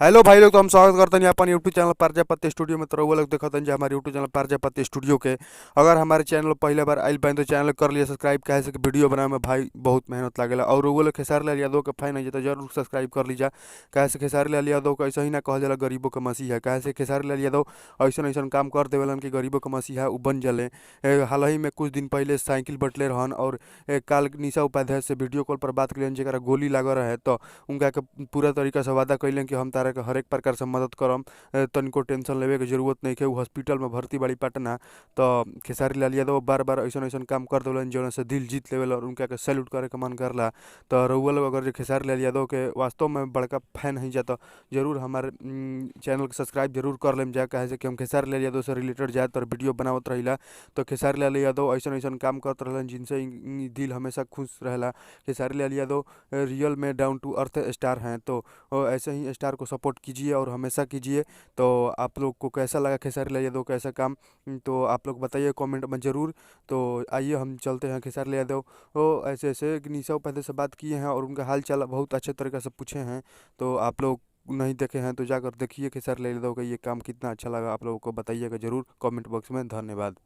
Hello भाई लोग, तो हम स्वागत करते हैं अपन यूट्यूब चैनल प्रजापति स्टूडियो में। तो रउआ लोग देखत हन जे हमारे यूट्यूब चैनल प्रजापति स्टूडियो के। अगर हमारे चैनल पहले बार आइल बानी तो चैनल कर लिया सब्सक्राइब, काहे से कि वीडियो बनावे में भाई बहुत मेहनत लागेला। और रउआ लोग खेसारी लाल यादव के फैन है तो जरूर सब्सक्राइब कर लीजा, काहे से खेसारी लाल यादव के ऐसे ही ना कहल जाला गरीबों के मसीहा। काहे से खेसारी लाल यादव ऐसन ऐसन काम कर देवेलन कि गरीबों के मसीहा उ बन जाले। हाल ही में कुछ दिन पहले साइकिल बटले रहन और काल निशा उपाध्याय से वीडियो कॉल पर बात कैलन, जेकरा गोली लागल रहे। तो उनका के पूरा तरीका से वादा कैलन कि हम तारा के हरेक प्रकार से मदद करम, तनिको टेंशन लेवे के जरूरत नहीं है। उ हॉस्पिटल में भर्ती बाड़ी पटना। तो खेसारी लाल यादव बार बार ऐसन ऐसन काम कर देवलन जौन से दिल जीत लेवेला और उनका के सैल्यूट करे के मन करला। तो रउआ लोग अगर खेसारी लाल यादव के वास्तव में बड़का फैन है जा तो जरूर हमारे चैनल के सब्सक्राइब जरूर कर लेम जा, काहे से कि हम खेसारी लाल यादव से रिलेटेड ज़्यादातर वीडियो बनावत रहिला। तो खेसारी लाल यादव ऐसन ऐसन काम करत रहलन जिनसे दिल हमेशा खुश रहेला। खेसारी लाल यादव रियल में डाउन टू अर्थ स्टार हैं, तो ऐसे ही स्टार को सपोर्ट कीजिए और हमेशा कीजिए। तो आप लोग को कैसा लगा खेसारी लाल यादव का ऐसा काम, तो आप लोग बताइए कमेंट में ज़रूर। तो आइए हम चलते हैं खेसारी लाल यादव ओ ऐसे ऐसे निशा उपाध्याय से बात किए हैं और उनका हाल चाल बहुत अच्छे तरीके से पूछे हैं। तो आप लोग नहीं देखे हैं तो जाकर देखिए खेसारी लाल यादव का ये काम कितना अच्छा लगा आप लोगों को, बताइएगा ज़रूर कमेंट बॉक्स में। धन्यवाद।